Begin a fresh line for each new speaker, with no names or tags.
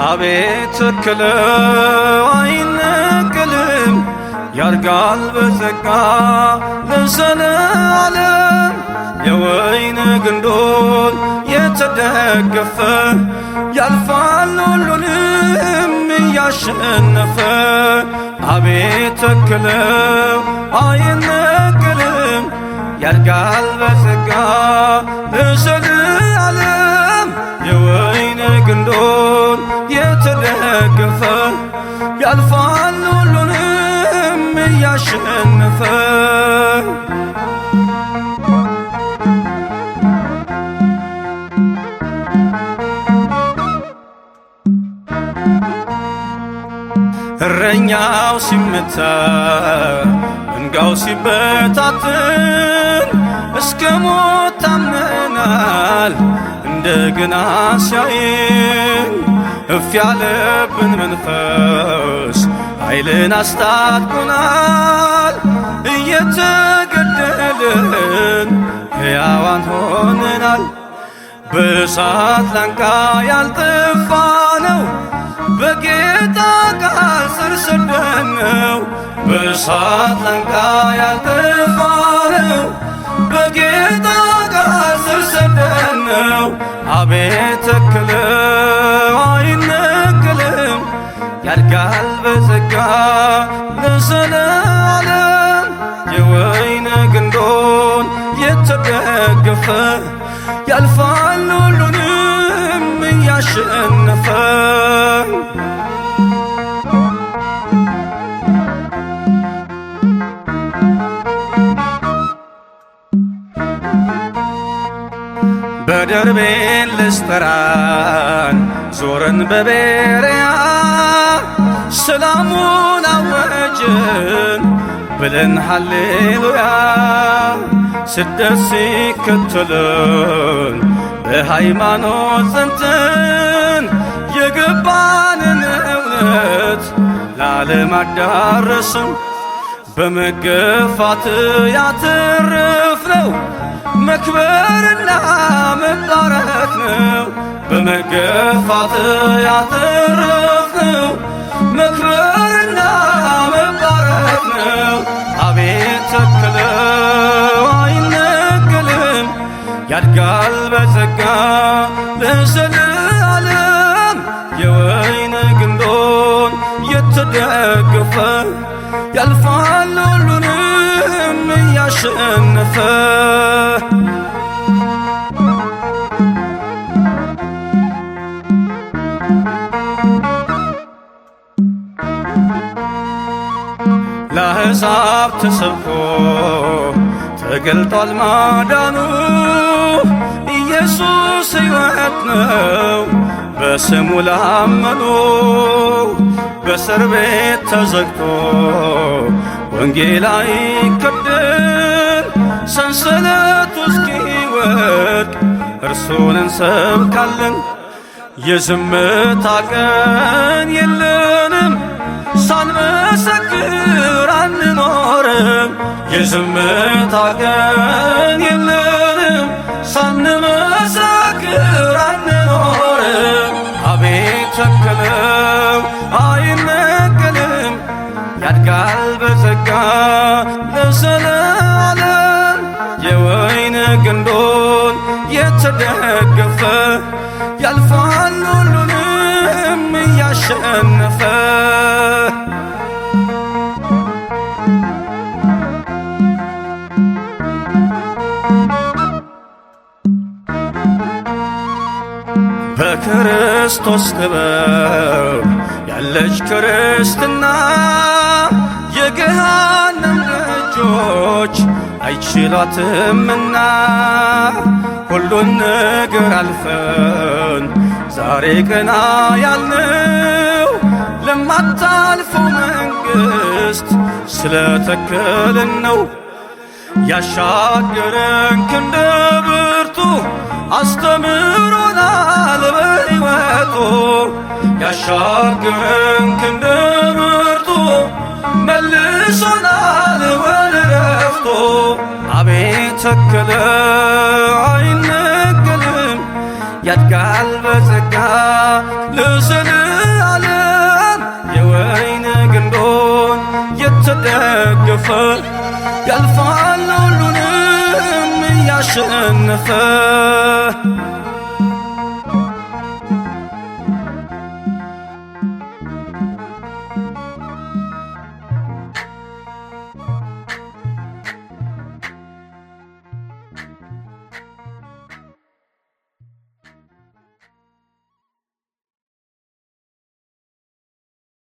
አቤት ተክለው አይነቀልም፣ ያርጋል በጸጋ ለዘለዓለም። የወይን ግንዱን የተደገፈ ያልፋል ሁሉንም እያሸነፈ። አቤት ተክለው አይነቀልም፣ ያድጋል በጸጋ ለዘለዓለም። የወይን ግንዱን የተደገፈ ያልፋል ሁሉንም እያሸነፈ። እረኛው ሲመታ፣ መንጋው ሲበታትን፣ እስከ ሞት ታምነናል እንደገና ሲያይን። እፍ ያለብን መንፈስ ኃይልን አስታጥቆናል፣ እየተገደልን ሕያዋን ሆነናል። በእሳት ላንቃ ያልጠፋ ነው በጌታ ቃል ስር ሰደን ነው። በእሳት ላንቃ ያልጠፋ ነው በጌታ ቃል ስር ሰደን ነው። አቤት ተክለው አይነቅልም፣ ያድጋል በጸጋ ለዘለዓለም። የወይን ግንዶን የተደገፈ ያልፋል ሁሉንም እያሸነፈ። በደርቤን ልስጥራን ዞረን በቤርያ ሰላሙን አወጅን ብለን ሃሌሉያ። ስደት ሲከተለን በሃይማኖት ጸንተን የገባንን እውነት ለዓለም አዳረስን። በመገፋት ያተረፍነው መክበርና መባረክ ነው። በመገፋት ያተረፍነው መክበርና መባረክ ነው። አቤት ተክለው አይነቀልም፣ ያድጋል በጸጋ ለዘለዓለም። የወይን ግንዶን የተደገፈ ያልፋል ሁሉንም እያሸነፈ። ለአሕዛብ ተሰብኮ ተገልጧል ማዳኑ፣ ኢየሱስ ሕይወት ነው በስሙ ላመኑ። በእስር ቤት ተዘግቶ ወንጌል አይከደን፣ ሰንሰለቱ እስኪወድቅ እርሱን እንሰብካለን። የዝምታ ቀን የለንም፣ ሳንመሰክር አንኖርም። የዝምታ ቀን የለንም፣ ሳንመሰክር አንኖርም። አቤት ተክለው አይነቀልም፣ ያድጋል በጸጋ ለዘለዓለም። የወይን ግንዶን የተደገፈ ያልፋል ሁሉንም እያሸነፈ። በክርስቶስ ጥበብ ያለች ክርስትና የገሃነም ደጆች አይችሏትምና፣ ሁሉን ነገር አልፈን ዛሬ ቀና ያልነው ለማታልፈው መንግሥት ስለተከልን ነው። ያሻገረን ክንደ ብርቱ አስተምሮናል በሕይወቱ። ያሻገረን ክንደ ብርቱ መልሶናል ወደ ረፍቱ። አቤት ተከለ አይነቀልም፣ ያድጋል በጸጋ ለዘለዓለም። እየደገፈ ያልፋል ሁሉንም እያሸነፈ።